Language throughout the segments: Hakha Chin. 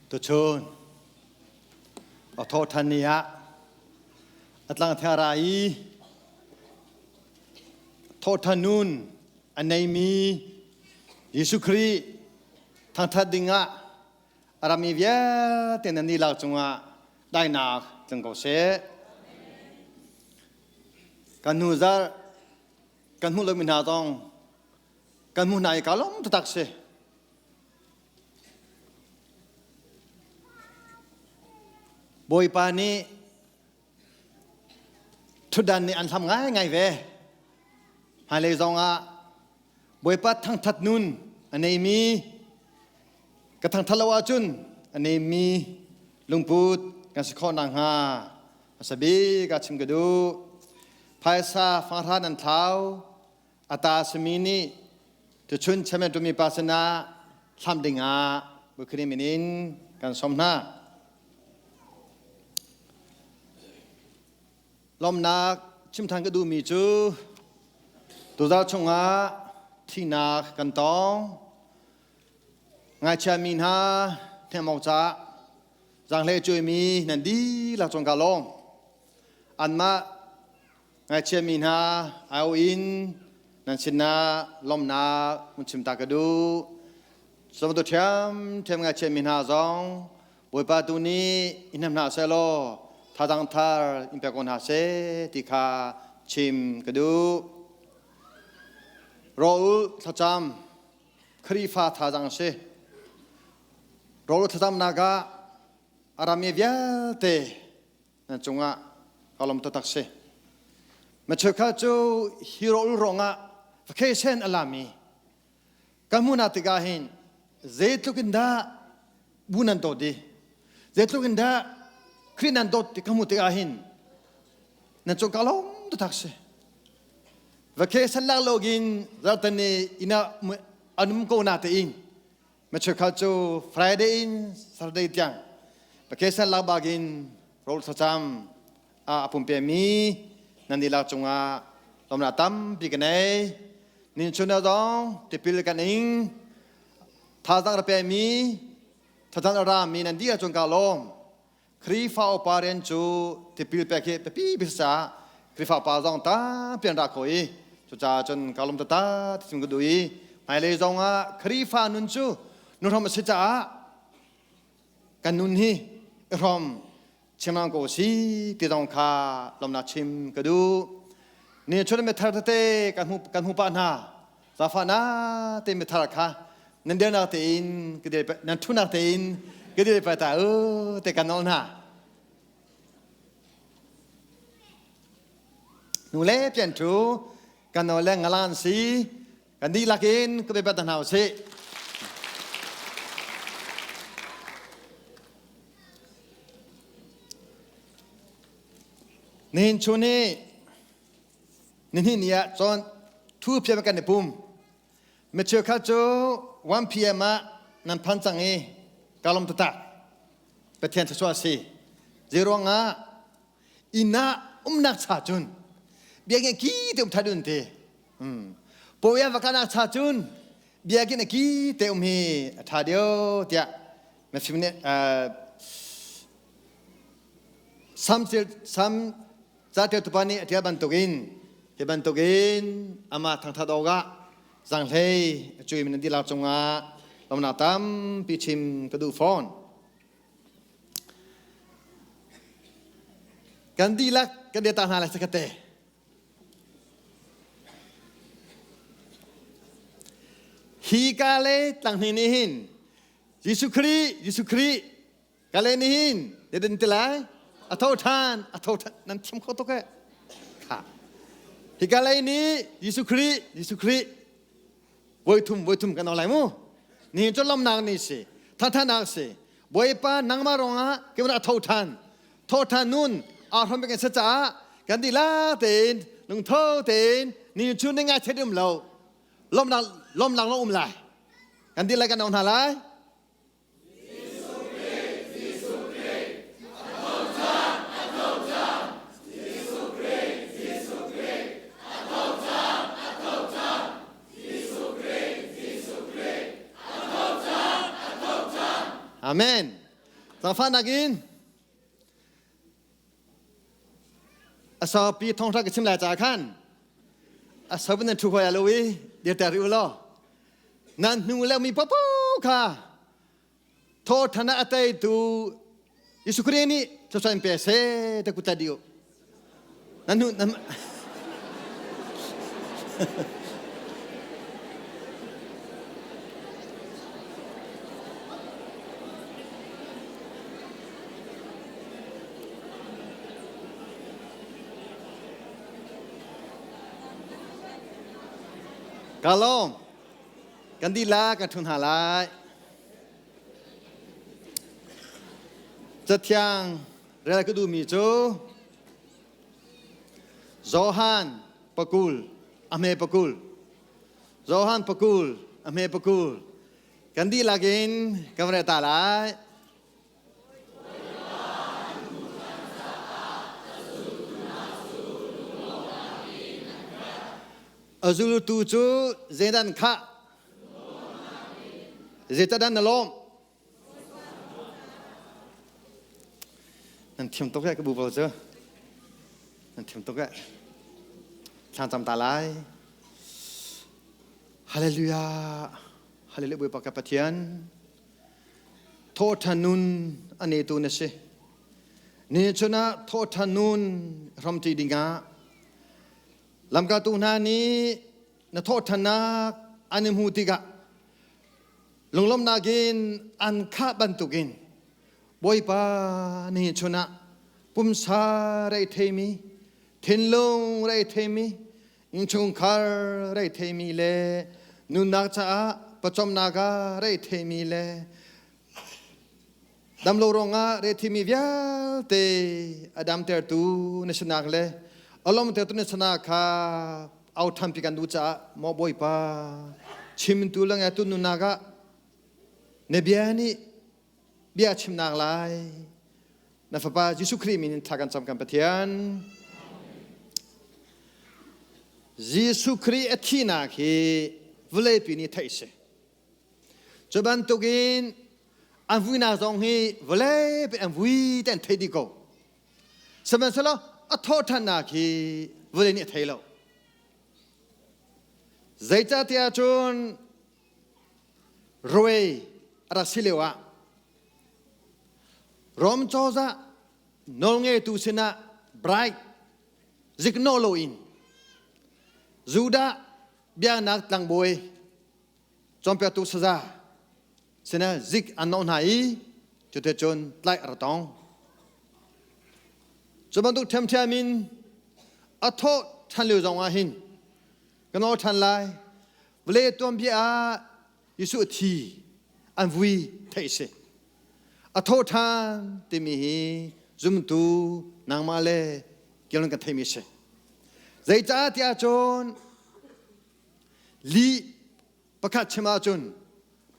Tuchun a thawhṭhan ni ah a tlangtheng ra i thawhṭhan nun a neimi Jesuh Khrih thangṭhat dingah a rami vialte nan dihlak cungah daihnak tlung ko seh. Kan hnu zarh kan hmuh lomi hna zong kan hmuh hna i kaa lawm taktak si. Bawipa nih ṭhutdan nih an hlam ngaingai ve. Hmailei zongah Bawipa thangṭhat nun a neimi ka thangṭhat lo ahcun a neimi lungput kan si khawh nakhnga hmasa bik ah chim ka duh. Phaisa fanghra nan thlau a ta simi nih tuchun chairman tumi pa sinah thlam dingah Bukhari min in kan sawm hna. Lawmnak chim than ka duhmi cu tuzar chungah thihnak kan tong. Ngaichiami hna hnemawk caah zaanghlei cuaimi nan dihlak cung ka lawm. Anmah Ngaichiami hna au in nan sinah lawmhnak hun chim ta ka duh. Sawmtu ṭhiamṭhiam ngaichiami hna zong Bawipa tu nih i hnem hna sehlaw thazaang thar in pek ko hna seh ti kha chim ka duh. Rawl thlacam Khrihfa thazaang a si. Rawl thlacamnak ah a rami vialte nan cungah ka lawm taktak si. Ma cheukhat cu hi rawl ruangah vacation a lami kan hmuhnak tikah hin zeitluk in dah bu nan dawt i zeitluk in dah Khrih nan dawt ti ka hmuh tikah hin nan cung ka lawm taktak si. Vacation lak login zartan ni ina anum ko na tein Ma cheukhat cu Friday in Saturday tiang vacation lak bakin rawl thlacam a pumpe mi nan dihlak cungah lawmnak tampi ka nei. Nin chun zong tipil kan ing thazaang ra pe mi thazaang a ra mi nan dihlak cung ka lawm. Khrihfa upa rian cu tipil pek hi biapi bik caah Khrihfa upa zong tampi an ra kho i cucaah cun ka lawm taktak ti chim ka duh i hmailei zong ah Khrihfa nun cu nuhrom a si caah kan nun hi i hrom chimang ko si ti zong kha lawmnak chim ka duh. Ni chun mithar tete kan hmu kan hmu pah hna. Zafa na te mithar kha nan dirnak tein ka dir nan thunak tein ka dir pa ta u te kan nawl hna. Nu le pian thu kan nawl le ngalan si kan dihlak in ka be ta hna usih. Nihin chun hi nihnih ni ah cun 2 p.m. kan i pum. Mi cheukhat cu 1 p.m. ah nan phan cang i ka lawm taktak. Pathian thluachuah a si. Zeiruang ah inn ah umnak cha cun biakinn ki te um thadun te. Pawian va kanak cha cun biakinn ki te um hi a tha deuh tiah mafim nih Sam Sam Caṭialtupa nih a ṭial bantukin hi bantukin amah thangṭhat awkah zaanghlei a cuimi nan dihlak cungah lawmhnak tampi chim ka duh fawn. Kan dihlak kan dir ta hna lai sakate. Hi ka le tlanghnih nih hin Jesuh Khrih, Jesuh Khrih Ka le nihin na ti lai a tho ṭhan a tho ṭhan nan thiam kho tuk eh kha hika lei nih Jesuh Khrih Jesuh Khrih voi thum voi thum kan lai mu nihin cu lawmnak ni si thathanak si Bawipa nangmah ruangah keimah a tho ṭhan tho ṭhan nun aa hrom bik sa caah kan dihlak tein lungtho tein nihin cu ni ngai thet um lo lawmnak lawmnak lo um lai kan dihlak kan ong hna lai Amen. Zaangfahnak in a saupi thawngṭha ka chim lai caah khan a sau nan ṭhu hoi lo i dirter rih u law nan hnu le mi popo kha thawṭhan ah a teitu Jesuh Khrih nih thluachuah in pe seh te kut tla dih u. Nan hnu nan Ka lawm. Kan dihlak kan ṭhu hna lai. Cathiang rel ka duhmi cu Johan pakul a hme pakul Johan pakul a hme pakul kan dihlak in kan rel ta lai. A zultu cu zeidan khah Zeicahdah na lawm? Nan thiam tuk eh ka bu pawl cu. Nan thiam tuk eh. Thlang cam ta lai. Hallelujah. Hallelujah Bawipa ka Pathian. Thawhṭhan nun a neitu na si. Ni chun ah thawhṭhan nun hramṭi dingah lamkaltu hna nih na thawhṭhannak an i hmuh tikah lunglawmhnak in an khah bantukin Bawipa ni chun ah pumsa rei theimi thinlung rei theimi innchungkhar rei theimi le nunnak caah pawcawmnak ah rei theimi le damlo ruangah rethimi vialte a damtertu na sinak le a lawmtertu na sinak kha au ṭhanpi kan duh caah maw Bawipa chimtu le ngaitu nunnak ah na bia nih bia chimnak lai na fapa Jesuh Khrih min in thla kan cam kan Pathian Jesuh Khrih a thihnak hi vawleipi nih theih si Cu bantukin an vuinak zong hi vawlei pe an vui te an thei dih ko. Sihmanhsehlaw a thawhṭhannak hi vawlei nih a thei lo. Zeicahtiah cun ruai a rak si lio ah Rom cozah nawlngeitu sinah bright ziknawh loin Judah biaknak tlangbawi cawnpiaktu saza sinah zik an nawh hna i cuticun tlaih a ra tong. Cu bantuk ṭhiamṭhiam in a thawh ṭhan lio zong ah hin ka nawl ṭhan lai. Vawlei tuanbia ah Jesuh a thi an vui theih si. A thawh ṭhan timi hi zumtu nangmah le kilon kan theimi si. Zeicah tiah cun Lih pakhat chim ahcun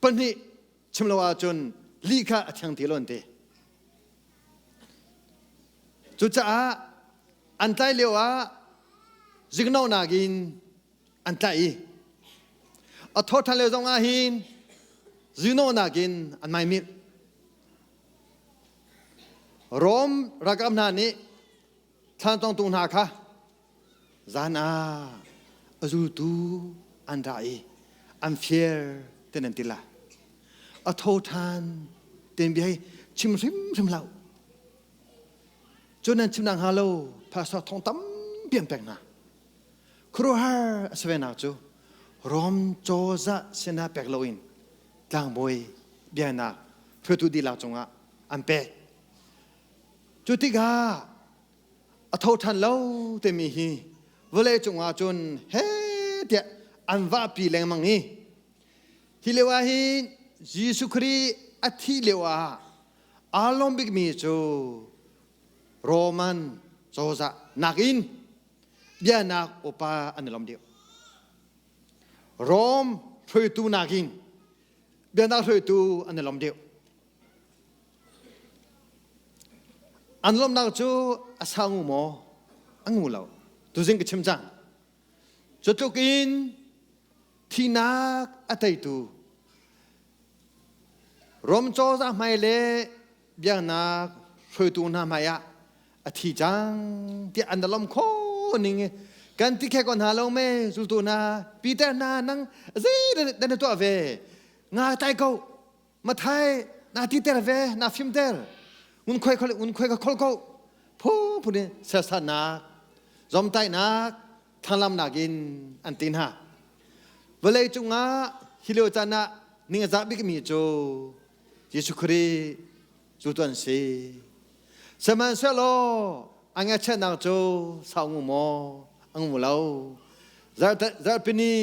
pahnih chim lo ahcun lih kha a thiang ti lo an ti. Cucaah an tlai lio ah ziknawhnak in an tlaih i a thawṭhan lio zong ah hin ziknawhnak in an maimilh. Rom ralkap hna nih thlan cawngtu hna kha Zan ah a zultu an ra i an fir ti nan ti lai. A tho ṭhan ten bia hi chim hrimhrim hlah u. Cu nan chim nakhnga lo pastor thong tampi an pek hna. Khuaruahhar a si ve nak cu Rom cozah sinah pek loin tlangbawi biaknak hruaitu dihlak cungah an pek. Cu tikah a tho ṭhan lo timi hi vawlei cungah cun he tiah an vahpi lengmang i hi lio ah hin Jesuh Khrih a thih lio ah aa lawm bikmi cu Roman cozah nakin biaknak upa an i lawm deuh. Rom hruaitu nakin biaknak hruaitu an i lawm deuh. An lawmhnak cu a sau ngu maw? A ngu lo. Tuzing ka chim cang. Cu tluk in thihnak a teitu Rom cozah hmai le biaknak hruaitu hna hmai ah a thi cang tiah an lom kho ning kan ti khe ko hna lo me zultu hna Peter hna nang zei dan tuah ve nga tai ko mathai na ti ter ve na fim ter un khoi khol un khoi ka khol ko phu phun in sersannak zomtaihnak thanglamnak in an ti hna vawlei cungah hi lio caan ah ning a zah bikmi cu Jesuh Khrih cu tu an si. Sihmanhsehlaw a ngaihchiatnak cu sau ngu maw a ngu lo. Zarhpini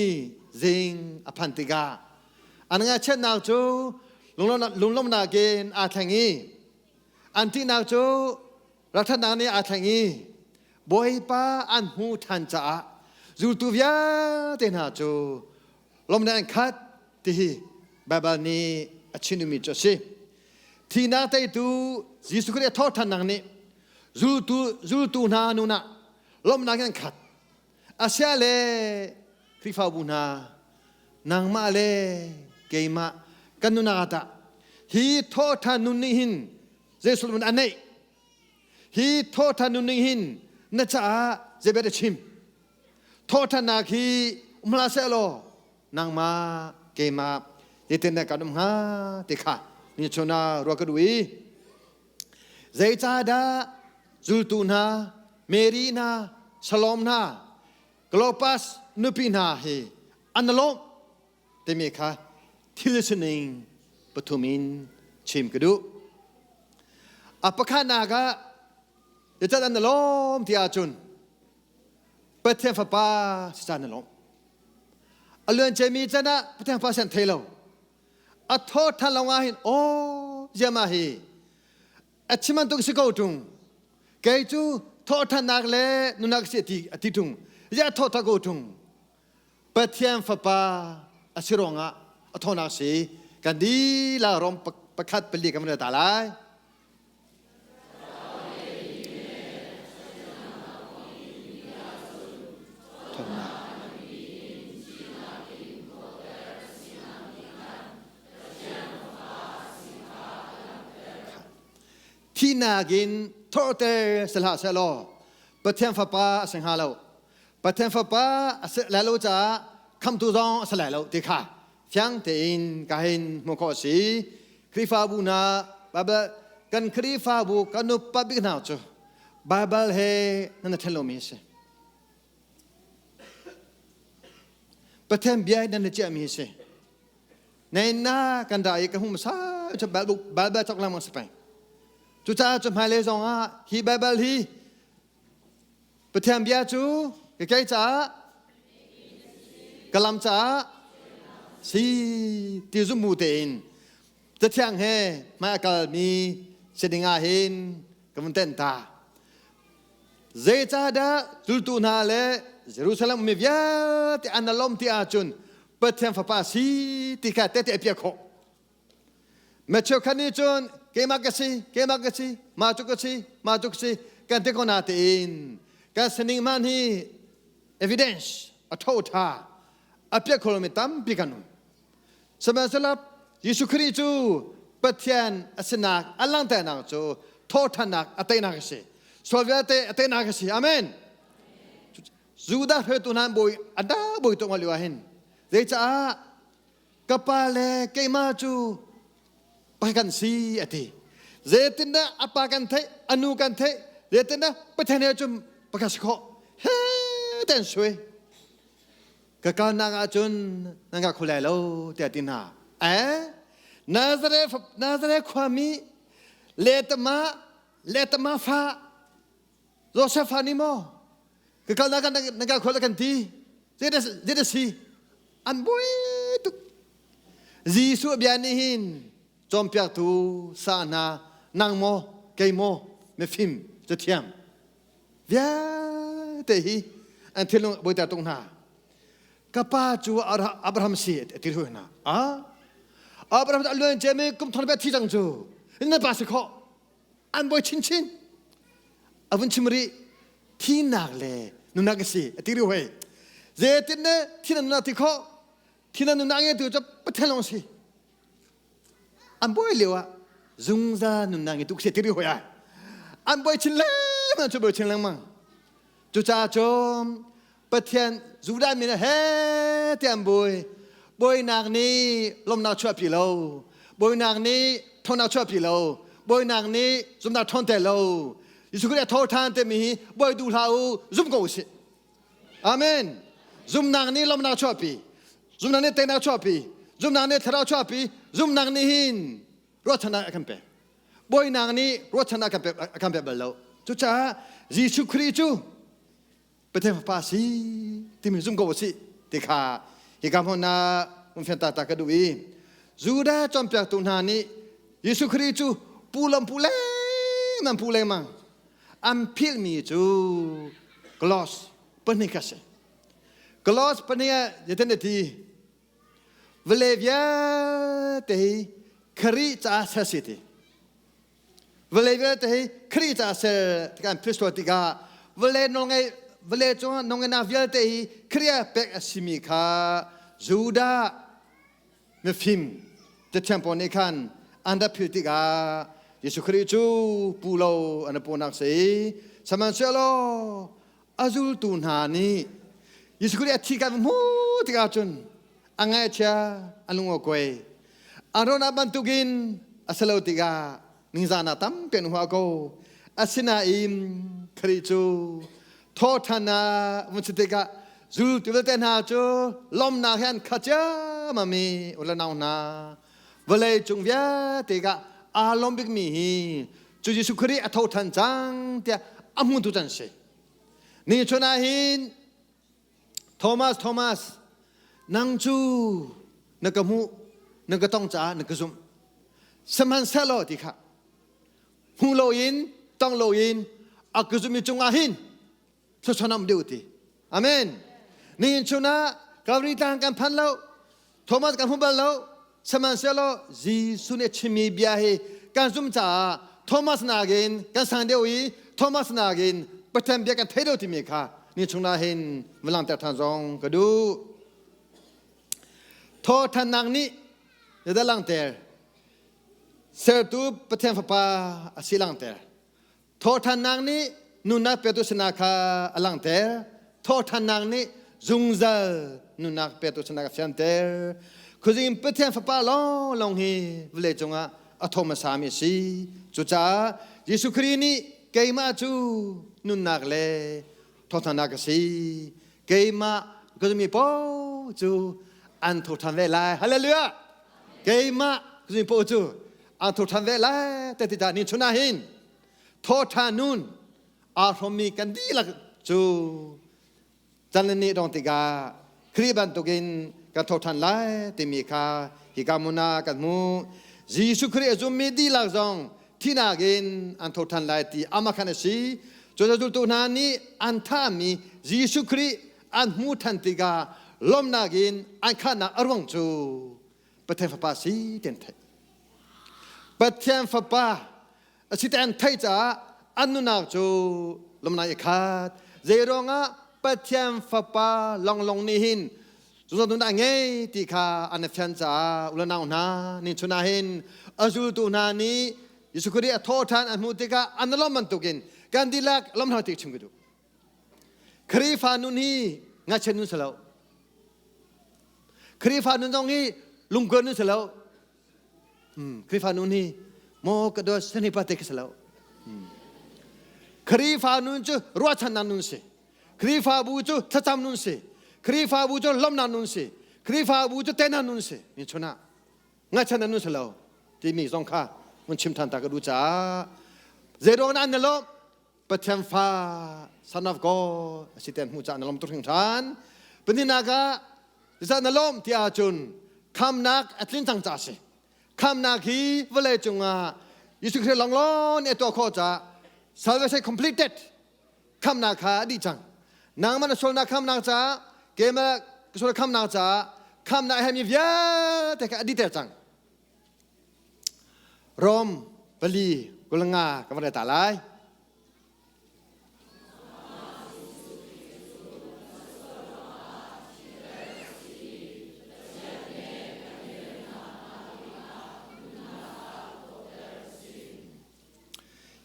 zing a phan tikah an ngaihchiatnak cu lunglawmhnak in aa thleng i an ṭihnak cu ralṭhatnak nih aa thleng i Bawipa an hmuh ṭhan caah zultu vialte hna cu lawmhnak in khat tihi Baibal nih a chimmi cu a si. Thihnak teitu Jesuh Khrih a thawhṭhannak nih zultu zultu hna nun ah lawmhnak in an khat. Asia le Khrihfabu hna nangmah le keimah kan nunnak ah tah hi thawhṭhan nun nih hin zei sullam a neih? Hi thawhṭhan nun nih hin na caah zei a chim? Thawhṭhannak hi um hlah seh law nangmah keimah zeitin dah kan um hnga ti kha ni chun ah ruah ka duh i zeicahdah zultu hna Mary hna Salom hna Klopas nupi hna hi an lawmh timi kha thil sining pathum in chim ka duh. A pakhatnak ah zeicah an lawm ti ahcun Pathian Fapa si caan na lawmh. A luanciami can ah Pathian Fapa si an thei lo. A thaw ṭhan lo ah hin aw ziama hi a chim bantuk si ko ṭung. Kei cu thawhṭhannak le nunnak si a ti a ti ṭung. Ziah a thawhṭha ko ṭung. Pathian Fapa a si ruangah a thawnak si kan dilah rom pakhat pali kan van ta lai. Thihnak in thawhter si hlah seh law Pathian Fapa a si hnga lo. Pathian Fapa a si lai lo caah khamtu zong a si lai lo ti kha fiang tein ka hin hmuh khawh a si. Khrihfabu hna Bible kan Khrihfabu kan upa bik hna cu Bible he nan i ṭhen lomi a si. Pathian bia nan i ciahmi a si. Nei na kan ra i ka hmu hmasa cu Bible cawk lengmang si peng. Cucaah cu hmailei zong ah hi Bible hi Pathian bia cu ka kei caah ka lam caah si ti zumbu tein cathiang he hmai a kalmi si ding ah hin ka vun tenh ta. Zeicahdah zultu hna le Jerusalem mi vialte an lawm ti ahcun Pathian fapa si ti kha tehte a piah khawh. Mi cheukhat nih cun keimah ka si, keimah ka si, mah cu ka si, mah cu ka si, kan ti ko na tein kan sining hman hi evidence a tho tha a piah kho lomi tampi kan um. Sihmanhsehlaw Jesuh Khrih cu Pathian a sinak a langhternak cu thawhthannak a teinak a si. Sual vialte a teinak a si. Amen. Judah hruaitu hna bawi a da bawi tuk lio ah hin zeicaah ka pa le keimah cu pa kan si a ti zeitindah a pa kan theih a nu kan theih zeitindah Pathian he cun pakhat si khawh he ten sui ka kalnak ahcun nan ka khulai lo tiah ti hna eh Nazareth Nazareth khuami letama letama fa Joseph fa ni maw ka kalnak ah na ka khol kan ti zeidah si an buai tuk Jesuh bia nih hin cawnpiaktu sa hna nang maw kei maw mifim cathiam vialte hi an thinlung buaiter tuk hna ka pa cu Abraham si a ti hna a Abraham a luan ciami kum thong thi cang cu na pa si khawh an bawi chinchin a vun chim rih thinak le nunnak a si a ti rih hoi zeitin ne thinak nunnak ti khawh thinak nunnak nge tu cu pathian lawng si an bawi lio ah. Zungzal nunnak ngi tu si tiri hoi ai. An boi chin lengmang cu boi chin lengmang. Cucaah cun Pathian Judah mi he ti an bui. Bawinak nih lawmnak chuahpi lo. Bawinak nih ṭhawnnak chuahpi lo. Bawinak nih zumnak ṭhawn te lo. Jesuh Khrih a tho ṭhan timi hi bawi duh hlah u, zum ko usih. Amen. Zumnak nih lawmnak chuahpi. Zumnak nih teinak chuahpi. Zumnak nih thlarau chuahpi. Zumnak nih hin ruahchannak a kan pek. Bawinak nih ruahchannak a kan pek bal lo. Cucaah Jesuh Khrih cu Pathian Fapa si timi zum ko usih ti kha hika hmun ah um fian ta ta ka duh i Judah cawnpiaktu hna nih Jesuh Khrih cu pu lam pu lengmang pu lengmang an philhmi cu gloss pahnih kha si. Gloss pahnih ah zeitin a ti? Vawlei vialte hi Khrih caah ser si ti. Vawlei vialte hi Khrih caah ser tikah an philh sual tikah vawlei nawlngei vawlei cungah nawlngeihnak vialte hi Khrih ah pek a simi kha Judah mifim cathiang pawl nih khan an rak philh tikah Jesuh Khrih cu pu lo an puhnak si. Sihmanhsehlaw a zultu hna nih Jesuh Khrih a thi kan hmuh tikah cun a ngaihchia a lung a kuai. A rawnak bantukin a si lo tikah ningzahnak tampi an huah ko. Asinain Khrih cu thawhṭhan ah vun si tikah zultu vialte hna cu lawmnak he an khat ciammam i u le nau hna vawlei cung vialte ah aa lawm bikmi hi cu Jesuh Khrih a tho ṭhan cang tiah a hmutu can si. Ni chun ah hin Thomas Thomas nang cu na ka hmuh na ka tong caah na ka zumh sihmanhsehlaw ti kha hmu loin tong loin a ka zumhmi cungah hin thluachuah um deuh ti amen nihin chun ah Calvary tlang kan phan lo Thomas kan hmu bal lo sihmanhsehlaw Jesuh nih a chimmi bia hi kan zumh caah Thomas nakin kan sang deuh i Thomas nakin Pathian bia kan thei deuh timi kha ni chung ah hin va langhter ṭhan zong ka duh. Thawhthannak nih zeidah langhter? Sertu Pathian Fapa a si langhter. Thawhṭhannak nih nunnak petu sinak kha a langhter. Thawhṭhannak nih zungzal nunnak petu sinak a fianter. Khuazing Pathian Fapa lawnglawng hi vawlei cungah a tho hmasami a si. Cucaah Jesuh Khrih nih keimah cu nunnak le thawhṭhannak ka si. Keimah ka zummi paoh cu an tho ṭhan ve lai. Hallelujah! Keimah ka zummi paoh cu an tho ṭhan ve lai te ti ni chun ah hin thawṭha nun aa hrawmmi kan dihlak cu can le ni dong tikah Khrih bantukin kan tho ṭhan lai timi kha hika hmun ah kan hmuh. Jesuh Khrih a zummi dihlak zong thinak in an tho ṭhan lai ti amah khan a si. Cu zultu hna nih an thahmi Jesuh Khrih an hmuh ṭhan tikah lawmhnak in an khahnak a ruang cu Pathian Fapa si ti an theih. Pathian Fapa a si ti an theih caah an nunnak cu lawmhnak i khat. Zeiruangah Pathian Fapa longlong nih hin zungzal nunnak a ngei ti kha an i fian caah u le nau hna ni chun ah hin a zultu hna nih Jesuh Khrih a thawhṭhan an hmuh tikah an i lawmh bantukin kan dihlak lawmhnak ti chim ka duh. Khrihfa nun hi ngakchia nun si lo. Khrihfa nun zong hi lungkuan nun si lo. Khrihfa nun hi maw ka dawt sani pa te khi si lo. Khrihfa nun cu ruahchannak nun si. Khrihfabu cu thlacam nun si. Khrihfabu cu lawmhnak nun si. Khrihfabu cu tenak nun si. Mi chun ah ngaihchannak nun si lo timi zong kha mun chim than ta ka duh caah zeiruang dah an na lawmh Pathian fa son of God a si te hmuh caah na lawm tuk hringhran. Pahnihnak ah zeicah na lawmh ti ahcun khamnak a tlin cang caah a si. Khamnak hi vawlei cungah Jesuh Khrih lawnglawng nih a tuah khawh caah salvation completed khamnak kha a dih cang. Nangmah na sualnak khamnak caah keimah ka sual khamnak caah khamnak a herhmi vialte kha a dihter cang. Rom pali 25 ka van rel ta lai.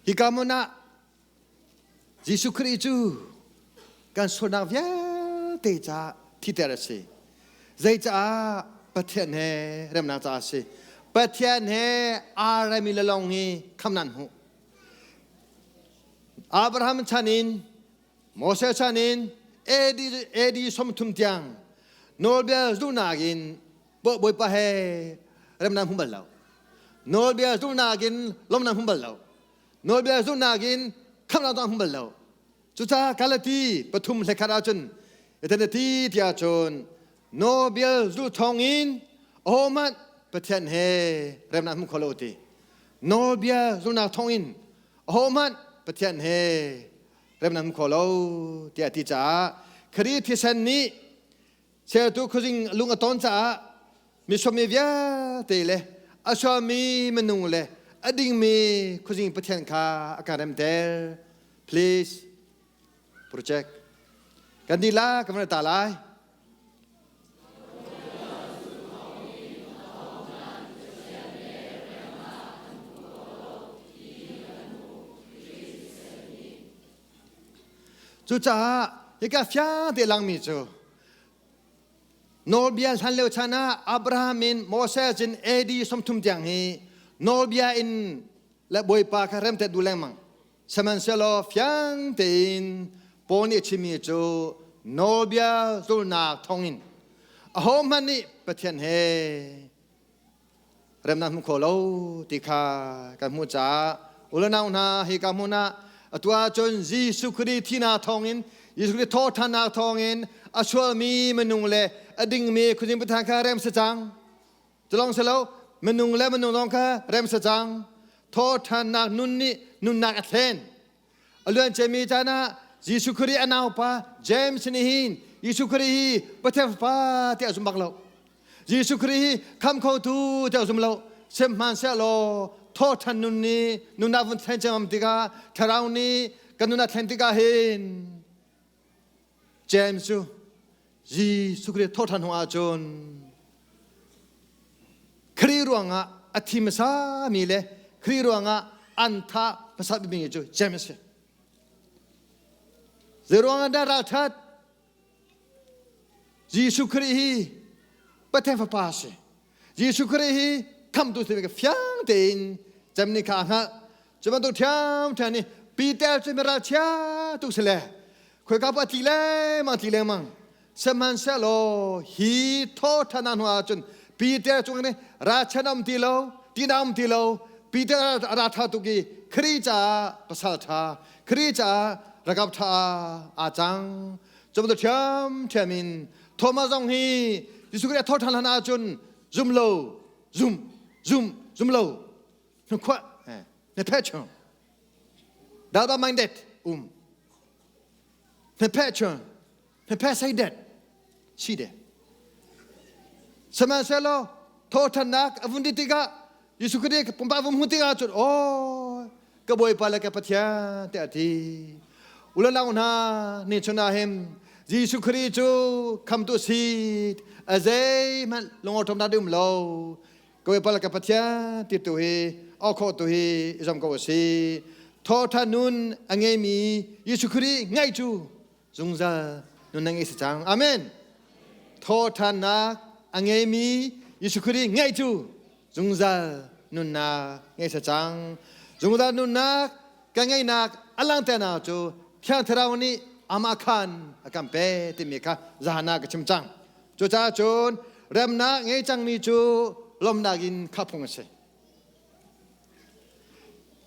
Hika hmun ah Jesuh Khrih cu kan sualnak vialte caah thiter a si. Zeicaah Pathian he remnak caah a si. Pathian he aa remi le lawng hi khamnak an hmuh. Abraham chan in Moses chan in AD, AD 30 tiang nawlbia zulhnak in Bawipa he remnak hmu bal lo. Nawlbia zulhnak in lawmnak hmu bal lo. Nawlbia zulhnak in khamhnak zong hmu bal lo. Cucaah Galati pathum hlekhat ahcun eternity tiah cun nawlbia zulh thawng in ahohmanh Pathian he remnak hmu kho lo ti. Nawlbia zulhnak thawng in ahohmanh Pathian he remnak hmu kho lo tiah ti caah Khrih thisen nih Sertu khuazing lung a ton caah misuami vialte le a sualmi minung le a dingmi khuazing Pathian kha a kan remter. Please, project. Kan dila kan van ta lai. Cucaah hika fiang te langmi cu nawlbia hlan lio chan ah Abraham in Moses in AD 30 tiang hi nawlbia in le Bawipa kha remte duh lengmang. Sihmanhsehlaw fiang tein Paul nih a chimmi cu nawlbia zulnak thawngin ahohmanh nih Pathian he remnak hmu kho lo ti kha kan hmuh caah ulenau hna hika hmun ah atu ahcun Jesuh Khrih thihnak thawngin Jesuh Khrih thawhṭhannak thawngin a sualmi minung le a dingmi khuazing Pathian kha rem si cang. Culong si lo minung le minung zong kha rem si cang. Thawhṭhannak nun nih nunnak a thlen. A luanciami caan ah Jesuh Khrih a naupa James nih hin Jesuh Khrih hi Pathian Fapa tiah a zum bak lo. Jesuh Khrih hi kham khotu tiah a zum lo. Sihmanhsehlaw thawhṭhan nun nih nunnak vun thlen ciammam tikah Thlarau nih kan nun a thlen tikah hin James cu Jesuh Khrih thawhṭhan hnu ahcun Khrih ruangah a thi hmasami le Khrih ruangah an thah hmasa bikmi cu James a si. Zei ruangah dah ralṭhat? Jesuh Khrih hi Pathian Fapa a si. Jesuh Khrih hi khamhtu si ka fiang tein cem nih kha a hngalh. Cu bantuk ṭhiamṭhiam nih Peter cu miralchia tuk si le khoika pa tli lengmang tli lengmang sihmanhsehlaw hi thawṭhan hnu ahcun Peter cung nih ralchan um ti lo tina um ti lo Peter a ra ṭha tuk i Khrih caah pasal ṭha Khrih caah rakap ṭha aa cang cu bantuk ṭhiamṭhiam in Thomas zong hi Jesuh Khrih a thawṭhan hlan ahcun zum lo zum zum zum lo hnukhuah hnephe chung double minded um hnephe chung hnephe sided si de sihmanhsehlaw thawhthannak a vun di tikah Jesuh Khrih pumpak vun hmu tikah cun aw ka Bawipa le ka Pathian tiah a ti ulanau hna ni chun ah hin Jesuh Khrih cu khamtu si a zeihmanh lungawṭawmnak um lo Ka Bawipa le ka Pathian ti tu hi awkhawh tu hi i zom ko a si. Thawṭhan nun a ngeimi Jesuh Khrih ngaih cu zungzal nun na ngei si cang. Amen. Thawṭhannak a ngeimi Jesuh Khrih ngaih cu zungzal nunnak ngei si cang. Zungzal nunnak ka ngeihnak a langhternak cu Thiang Thlarau nih amah khan a kan pe timi kha zahan ah ka chim cang. Cucaah cun remnak ngei cangmi cu lawmhnak in khah phung a si.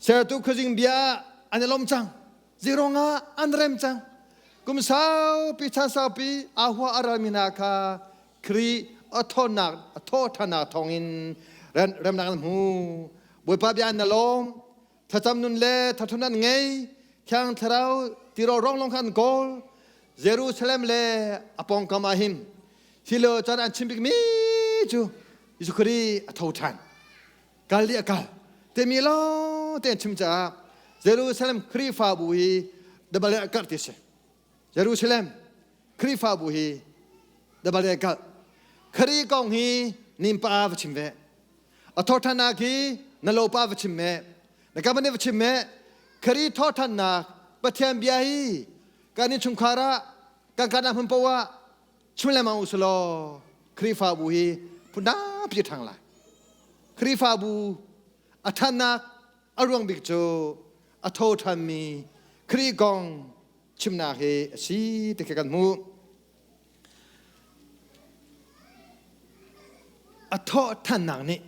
Sertu khuazing bia an i lawm cang. Zeiruang ah an rem cang. Kum saupi chan saupi aa hua a ralmi hna kha Khrih a thawnnak a thawhthannak thawngin remnak an hmu. Bawipa bia an na lawm. Thlacam nun le thathun an ngei. Thiang Thlarau tirawl rong lawng kha an kawl. Jerusalem le a pawngkam ah hin hi lio caan an chim bikmi cu Jesuh Khrih a tho ṭhan. Kal i a kal. Timi lawng te an chim caah Jerusalem Khrihfabu hi dabal a karh ti si. Jerusalem Khrihfabu hi dabal a karh. Khrih kong hi nimpa va chim ve. A thawṭhannak hi na lopa va chim me. Na company va chim me. Khrih thawhthannak Pathian bia hi kan innchungkhar ah kan kana hmun poah ah chim lengmang u law Khrihfabu hi phun tampi a ṭhang lai. Khrihfabu a ṭhannak a ruang bik cu a tho ṭhanmi Khrih kong chimnak hi a si ti khi kan hmuh. A thawh ṭhannak nih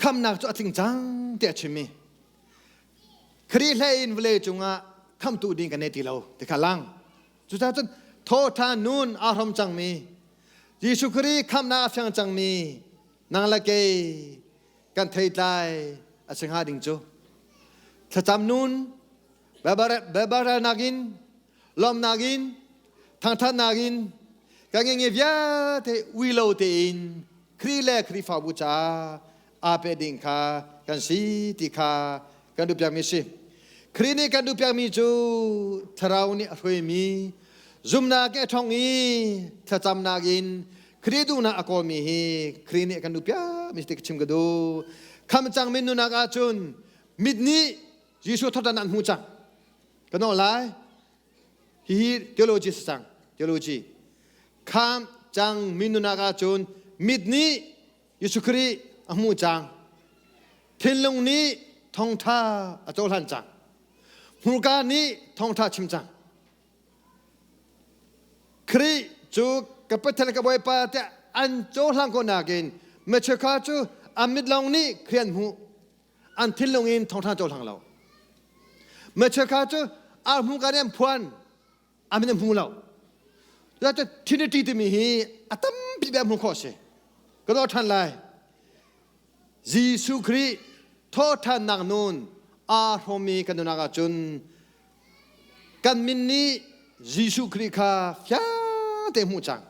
khamnak cu a tling cang tiah a chimmi Khrih hlei in vawlei cungah khamtu ding kan nei ti lo ti kha lang. Cucaah cun thawhṭhan nun aa hrom cangmi Jesuh Khrih khamnak a fiang cangmi nang le kei kan theitlai a si hnga ding cu thlacam nun Baibal in lawmnak in thangthatnak in kan ngeih vialte ui lo tein Khrih le Khrihfabu caah aa pe ding kha kan si ti kha kan duhpiakmi si. Khrih nih kan duhpiakmi cu Thlarau nih a hruaimi zumnak in a ṭhawng i thlacamnak in Khrih duhnak a kawlmi hi Khrih nih a kan duhpiakmi si ti ka chim ka duh. Kham cangmi nunak ahcun mit nih Jesuh thawthan an hmu cang. Ka nawl lai. Hihi theology si cang. Theology. Kham cang mi nunak ahcun mit nih Jesuh Khrih a hmu cang. Thinlung nih thawngtha a cohlan cang. Hmurka nih thawngtha chim cang. Khrih cu ka Pathian ka Bawipa tiah an cohlang ko nakin micheukha cu an mit lawng nih Khrih an hmuh. An thinlung in thawngtha cohlang lo. Micheukha cu ar hmu ka nih an phuan an min an hmu lo. Cucaah Trinity timi hi a tampi bia hmuh khawh a si. Ka ruah ṭhan lai. Jesuh Khrih thawhṭhannak nun aa hrawmmi kan nunnak ahcun kan min nih Jesuh Khrih kha fiang te hmuh cang.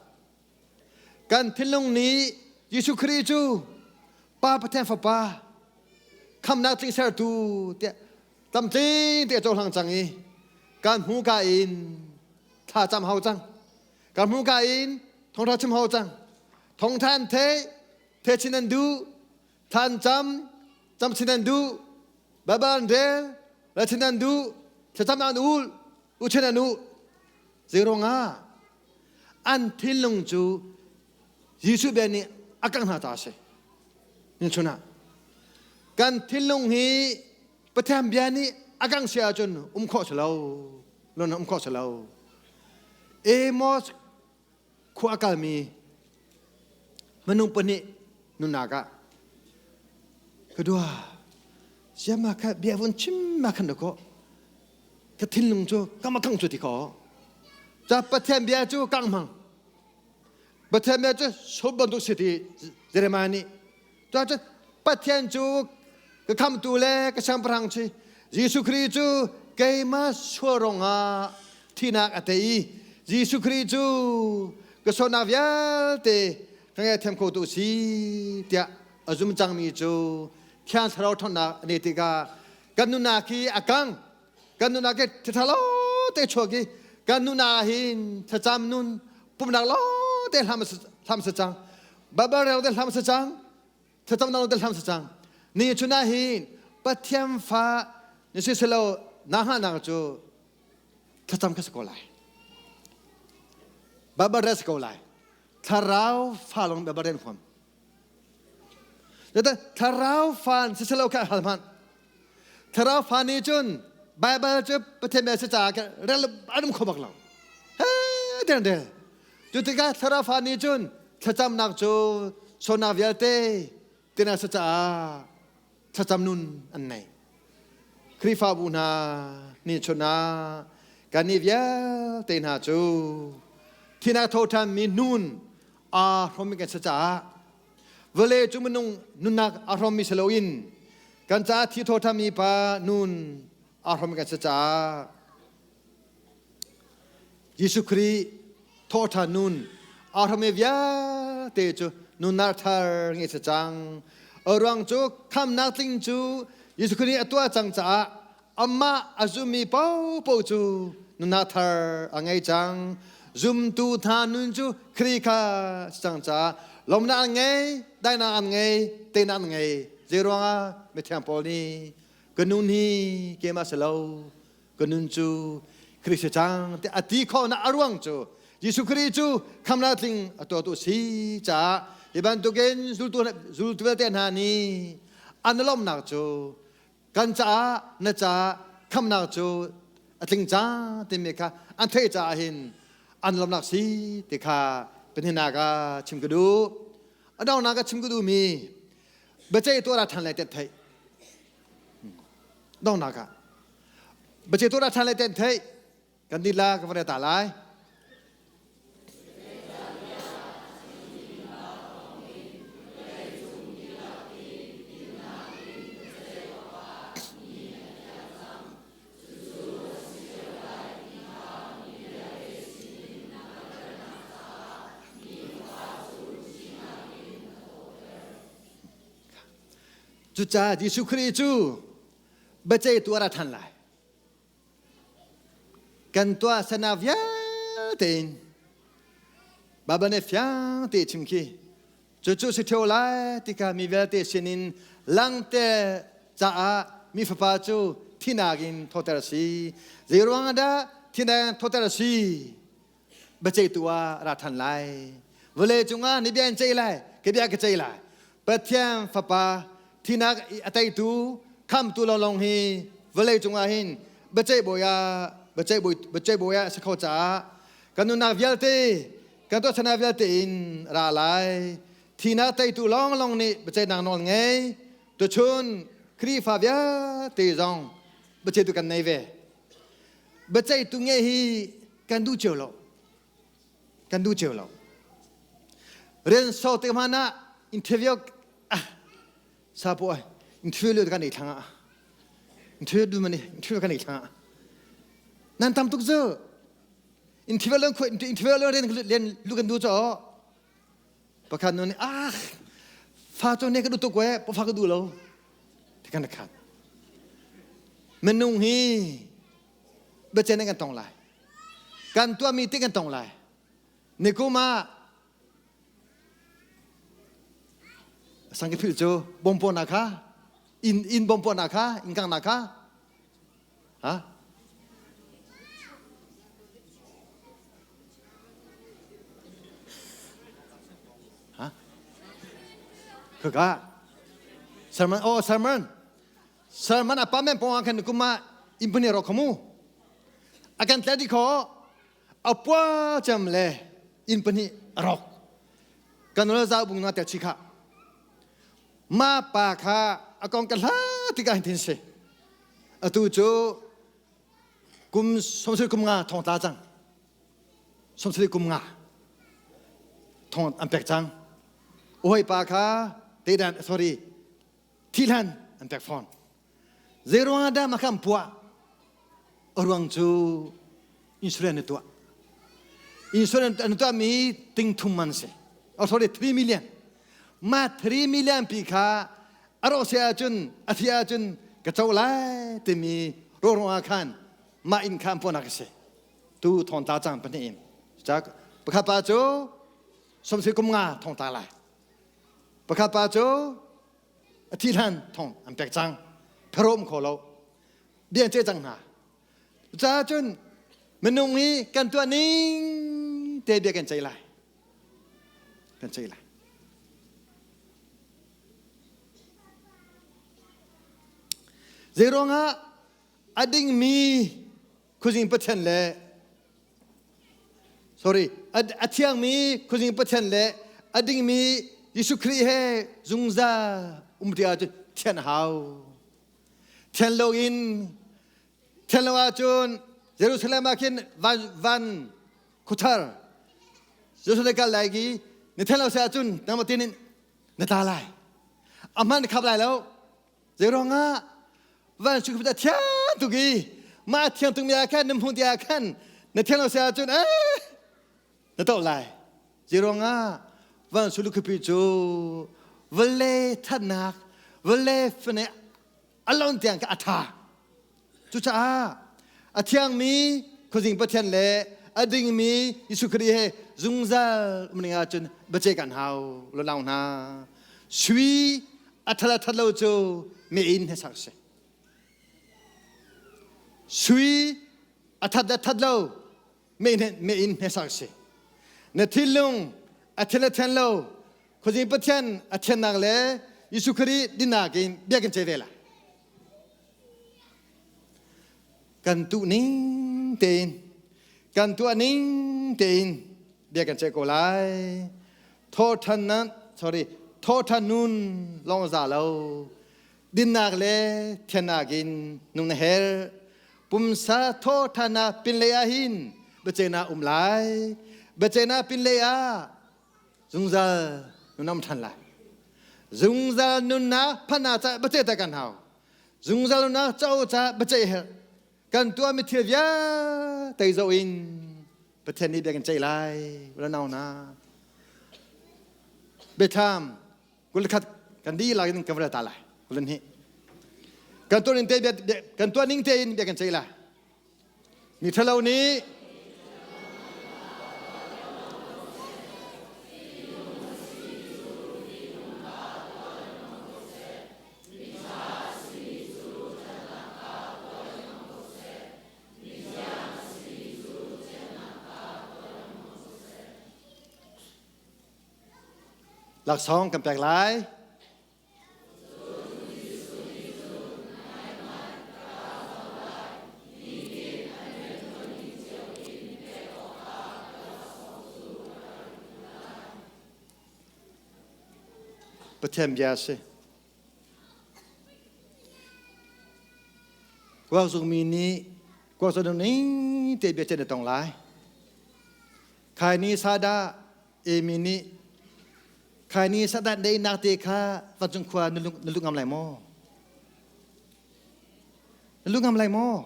Kan thinlung nih Jesuh Khrih cu Pa Pathian Fapa khamnak tling sertu tiah tamtling te a cohlang cang i kan hmuka in thla cam hau cang. Kan hmuka in thawngṭha chim hau cang. Thawngṭha an theih, theih chin an duh, thla an cam, cam chin an duh, Baibal an rel, rel chin an duh, thlacam an ul, u chin an u. Zeiruangah an thinlung cu Jesuh bia nih a kangh hna ta a si. Nichun ah kan thinlung hi Pathian bia nih a kangh si ahcun um khawh si lo. Lon um khawh si lo. Amos khua a kalmi minung pahnih nunnak ah ka dua siama kha bia vun chim ma khan ko ka thinlung cu kama kang cu ti ko ca Pathian bia cu kang hmang Pathian bia cu sum bantuk si ti Jeremiah nih cu Pathian cu ka khamtu le ka siangpahrang si Jesuh Khrih cu keimah sual ruangah thihnak a tei i Jesuh Khrih cu ka sualnak vialte ka ngaihthiam khotu si tiah a zum cangmi cu Thiang Thlarau ṭhawnnak a neih tikah kan nunnak hi a kang kan nunnak hi ṭha lo te chuak i kan nunnak hin thlacam nun pumnak lo te hlam si cang Baibal rel te hlam si cang thlacamnak te hlam si cang ni chun ah hin Pathian fa ni si silo na hngahnak cu thlacam kha si ko lai Baibal rel si ko lai thlarau fa lawng Baibal rel huam Thlarau fan si silo kha hal hmanh Thlarau fa nih cun Baibal cu Pathian bia si caah rel an um kho bak lo. He den rel. Cu tikah thlarau fa nih cun thlacamnak cu sualnak vialte tina si caah thlacam nun an nei. Khrihfabu hna nih chun ah kannih vialte hna cu thinak tho ṭhanmi nun aa hrawmmi kan si caah Vawlei cu minung nunnak aa hrawmmi si loin kan caah thi thawṭhami pa nun aa hrawmmi kan si caah Jesuh Khrih thawhṭhan nun aa hrawmmi vialte cu nunnak thar ngei si cang. A ruang cu khamnak tling cu Jesuh Khrih a tuah cang caah Amah a zummi paohpaoh cu nunnak thar a ngei cang. Zumtu hna nun cu Khrih kha si cang caah lawmhnak an ngei, daihnak an ngei, teinak an ngei. Zeiruangah mithiang Paul nih Ka nun hi keimah si lo, ka nun cu Khrih si cang ti a ti khawhnak a ruang cu Jesuh Khrih cu khamnak tling a tuahtu si caah hi bantukin zultu zultu vialte hna nih an lawmhnak cu kan caah na caah khamnak cu a tling cang timi kha an theih caah hin an lawmhnak si ti kha pahnihnak ah chim ka duh. A donghnak ah chim ka duhmi biaceih tuah ra ṭhan lai tiah theih. Donghnak ah biaceih tuah ra ṭhan lai tiah theih. Kan dila ka van ta lai. Cucaah Jesuh Khrih cu biaceihtu a ra ṭhan lai. Kan tuah sana vialte in Baibal nih fiang te chim khi cucu si ṭheo lai tikah mi vialte sinin langte caah mi fapa cu thinak in thawter a si. Zeiruang ah dah thinak in thawter a si? Biaceihtu ah ra ṭhan lai. Vawlei cungah ni bia in ceih lai, ka bia ka ceih lai. Pathian Fapa thinak a teitu khamtu lawnglawng hi vawlei cungah hin biaceih bawi ah biaceih bawi biaceih bawi ah a si kho caah kan nunnak vialte kan tuahsernak vialte in ra lai. Thinak teitu lawnglawng nih biaceihnak nawl ngei. Tuchun Khrihfa vialte zong biaceihtu kan nei ve. Biaceihtu ngeih hi kan duh cio lo. Kan duh cio lo. Rian so te hmanh ah interview ah sapo ai interview kan ei thlang ah interview du mani interview kan ei thlang ah nan tam tuk zu interview lon interview lon rian len lu kan du cho Pakhat nu nih ah fa cu ne ka duh tuk we fa ka duh lo ti kan khat. Minung hi biacen kan tong lai. Kan tuahmi ti kan tong lai. Nikum ah sangki phil cu bawmpo na kha inn inn bawmpo na kha inn kang na kha ha Ha? Khaka sermon oh sermon sermon apa men pong khan kuma impani ro khamu akan tle di kho apwa cham le in pani rok kanol za bung na te chi kha ma pa kha akong ka hla ti ka hin thin se atu cu kum somsir kum nga thong tla cang somsir kum nga thong an pek cang oi pa kha te dan sorry thihlan an pek fawn zeiruang ah dah makam puah aruang cu insurance na tuah insurance an tuah mi ting thum man si oh sorry 3 million ma 3 million pi kha a rawh se ahcun a thi ahcun ka co lai timi rawhrong ah khan mah inn kha an puahnak a si tu thawngtla cang pahnih in cak pakhat pa cu somsi kum nga thongtla lai pakhat pa cu a thi hlan thong an pek cang pharom kho lo bia ce cang hna caah cun minung hi kan tuah ning te bia kan ceih lai kan ceih lai Zeiruangah a dingmi khuazing Pathian le sorry a thiangmi khuazing Pathian le a dingmi Jesuh Khrih he zungzal um ti ahcun thian a hau. Thian loin thian lo ahcun Jerusalem ah khin van van khuthar Jerusalem kal lai ki na thian lo si ahcun nangmah tin in na tla lai a hman khap lai lo zeiruangah van su a thiang tuk i mah thiang tuk mi ah khan na hmuh ti ah khan na thiang lo si ahcun eh na to lai zeiruangah van su lukhupi cu vale thatnak vale fane alon tiang ka a ṭha. Cucaah a thiangmi khuazing Pathian le a dingmi Jesuh Khrih he zungzal um ning ahcun biaceih kan hau lo hna. Sui a that a that lo cu meiinn he sak si. Sui a that le that lo me in hmesak si. Na thinlung a then le then lo khuazing Pathian a thiannak le Jesuh Khrih dinnak in bia kan ceih ve la. Kan tuh ning tein kan tuah ning tein bia kan ceih ko lai. Thawṭhan nan sorry thawṭhan nun lawng za lo dinnak le thiannak in nung na herh. Pumsa thawṭhannak pinlei ah hin biaceihnak um lai. Biaceihnak pinlei ah zungzal nun um ṭhan lai. Zungzal nunnak phanah ca biaceih ta kan hau. Zungzal nunnak co ca biaceih herh. Kan tuahmi thil vialte zoh in Pathian nih bia kan ceih lai. Ula na. Biathlam 21 kan dihlak in kan va ta lai 22 kan tuah ning te kan tuah ning tein bia kan ceih lai mi ṭhalo nih Laksawng kan pek lai. Pathian bia a si. Kuak zungmi nih kuak zung ning te bia cen a tong lai. Khaini sadah emi nih khaini sadah deinak te kha vancung khua na lut ngam lai maw? Na lut ngam lai maw?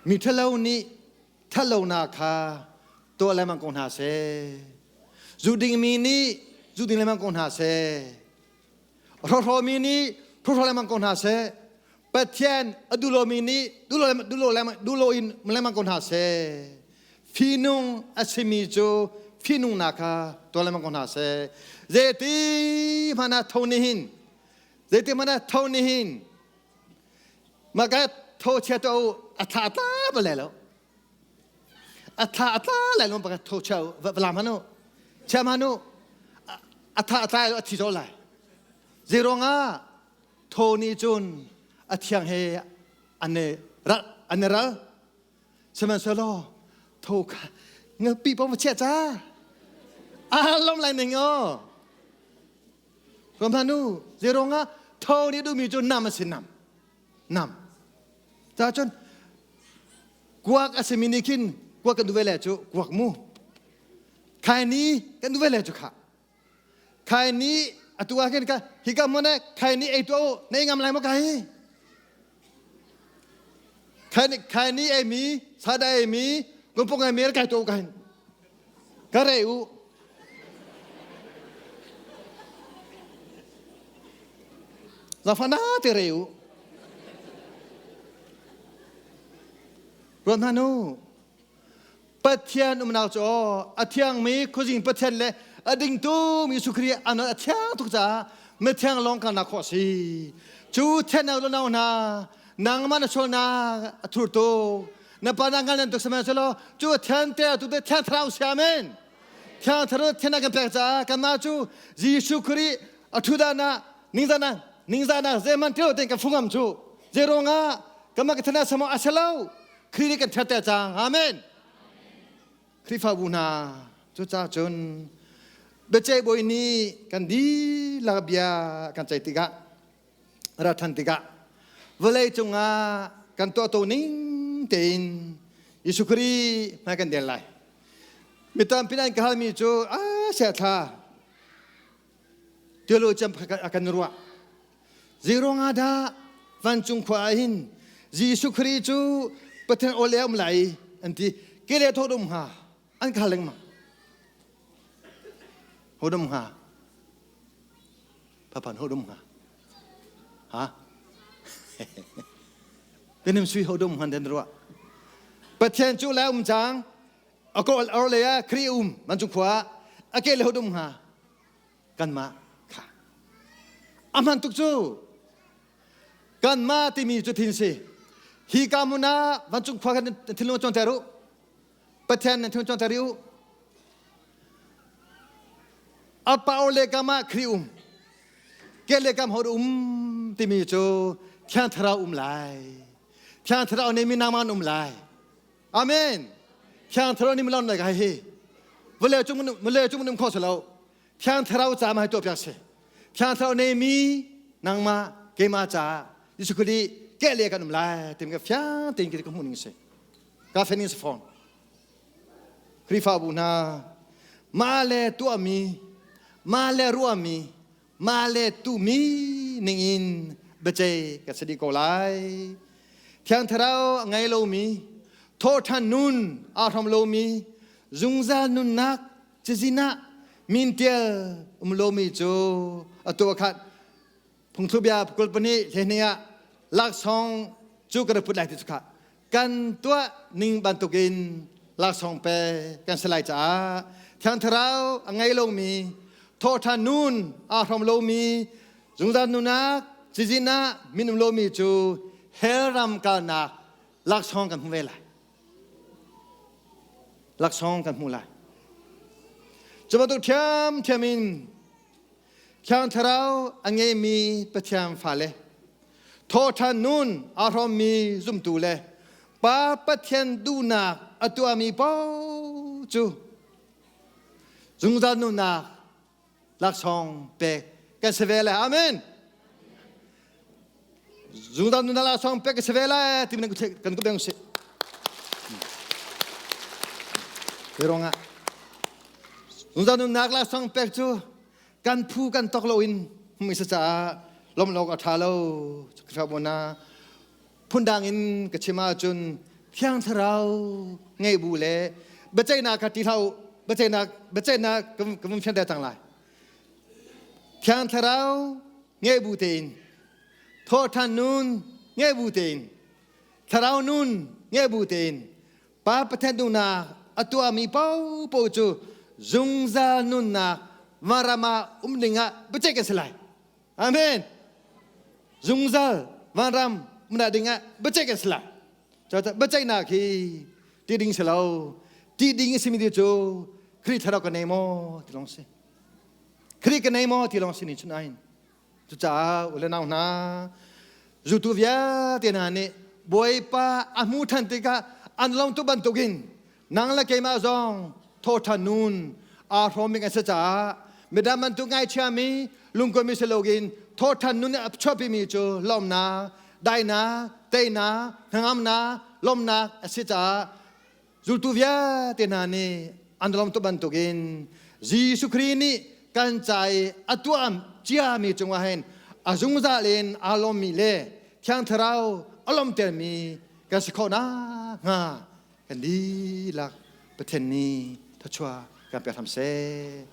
Mi ṭhalo nih ṭhatlonak kha tuah lengmang ko hna seh. Zu dingmi nih zu ding lengmang ko hna seh. Hrohromi nih hrohro lengmang ko hna seh. Pathian a duh lomi nih duh lo in lengmang ko hna seh. Fihnung a simi cu fihnungnak kha tuah lengmang ko hna seh. Zeiti hmanh ah tho nih hin zeiti hmanh ah tho nih hin maka tho chia to a tha tla bal lai lo. A tha a tla lai lo baka tho chia va lam hanu. Chia hanu a tha a tla a thi zol lai. Zeiruangah thaw nih cun a thiang he an i ral an i ral sihmanhsehlaw tho kha ngapi pom va chiah ca a lom lai ning aw Ruamhanu zeiruangah tho nih duhmi cu nam a si nam nam ca cun kuak a simi nih khin kuak kan duh ve le cu kuak mu khaini kan duh ve le cu kha Khaini atu ah khin ka hika hmun ah khaini ei tuah u na ei ngam lai maw ka hi khaini khaini ei mi sada ei mi kumpung ei mi kai tuah u ka hin ka rei u Zafana te rei u Ruat hna nu Pathian umnak cu a thiangmi khuazing Pathian le a dingtu Jesuh Khrih an a thiang tuk caah mithiang lawng kan nak khawh si. Cu thiannak lo nau hna nangmah na sualnak a thur tuk na pa na ngal nan tuk sihmanhsehlaw cu thian te tu te thiang thlarau si amen. Thiang thlarau thiannak kan pek caah kanmah cu Jesuh Khrih a thudan ah ningzahnak ningzahnak zeihmanh ṭilo tein kan fungam cu zeiruangah kanmah ka thana samo a si lo Khrih nih kan ṭhatter cang. Amen. Khrihfabu hna, cucaah cun biaceih bawi nih kan dihlak bia kan ceih tikah, ra ṭhan tikah, vawlei cungah kan tuahto ning tein Jesuh Khrih hmai kan del lai. Mi tampi an ka halmi cu, a thla Tialo cem a kan ruah. Zeiruang ah dah vancung khua ah hin Jesuh Khrih cu Pathian aw le um lai an ti. Ke le tho dum hnga an khal lengmang. Ho dum hnga? Papan ho dum hnga? Ha? Kenim sui ho dum hngan den ruah. Pathian cu lai um cang. A ko or le ah Khrih um vancung khua a ke le ho dum hnga? Kanmah kha. A hman tuk cu. Kanmah timi cu thin si. Hi ka hmun ah vancung khua khan thinlung cawnter u. Pathian nan thinlung cawnter u. A pa le kam ah Khrih um. Ke le kam hor um timi cu Thiang Thlarau um lai. Thiang Thlarau nih mi nangmah um lai. Amen. Thiang Thlarau nih mi lai ka hi. Vale cung vale cung um kho selo. Thiang Thlarau ca ma hai tuah piak si. Thiang Thlarau nei mi nangmah keimah ca Jesuh Khrih ke le kan um lai tim ka fiang tein ka hmuh ning si. Ka fen ning si fawn. Khrihfabu hna mah le tuahmi mah le ruahmi mah le tuhmi ningin biaceih ka si dih ko lai. Thiang Thlarau a ngei lomi, thawhṭhan nun aa hrawm lomi, zungzal nunnak cazin ah min ṭial um lomi cu atu ah khan phungthlubia 22 hlehnih ah laksawng cu ka rak put lai ti cu kha kan tuah ning bantukin laksawng pe kan si lai caah Thiang Thlarau a ngei lomi thawhṭhan nun aa hrawm lomi zungzal nunak cizin ah min um lomi cu hell ram kalnak laksawng kan hmu ve lai laksawng kan hmu lai cu bantuk ṭhiamṭhiam in Thiang Thlarau a ngeimi Pathian fale, thawhṭhan nun aa hrawmmi zumtu le Pa Pathian duhnak a tuahmi paoh cu zungzal nunnak laksawng pek kan si ve lai. Amen. Zungzal nunnak laksawng pek kan si ve lai timi kan ku beng sih. Hi ruangah zungzal nunnak laksawng pek cu kan phu kan tok loin hmu sa caah lawmh a ṭha lo Khrihfabu hna phundang in ka chim ahcun Thiang Thlarau ngei bu le biaceihnak kha ṭih hlah u biaceihnak biaceihnak ka vun fianter cang lai Thiang Thlarau ngei bu tein thawhṭhan nun ngei bu tein Thlarau nun ngei bu tein Pa Pathian duhnak a tuahmi paohpaoh cu zungzal nunnak vanram ah um dingah biaceih kan si lai. Amen. Zungzal vanram umnak dingah biaceih kan si lai. Cucaah biaceihnak hi ti ding si lo. Ti ding a simi cu Khrih thlarau ka nei maw ti lawng si. Khrih ka nei maw ti lawng si ni chun ain. Cucaah u le nau hna, zultu vialte hna nih Bawipa a hmu ṭhan tikah an lawm tuk bantukin nang le keimah zong thawhṭhan nun aa hrawmmi kan si caah midang bantuk ngaichiami lungkuaimi si loin thawhṭhan nun a chuahpimi cu lawmnak, daihnak, teinak, hnangamnak, lawmnak a si caah Zultu vialte hna nih an lawm tuk bantukin Jesuh Khrih nih kan ca i a tuah ciami cungah hin a zungzal in aa lawmmi le Thiang Thlarau a lawmtermi kan si khawh nakhnga kan dihlak Pathian nih thluachuah kan pek hram seh.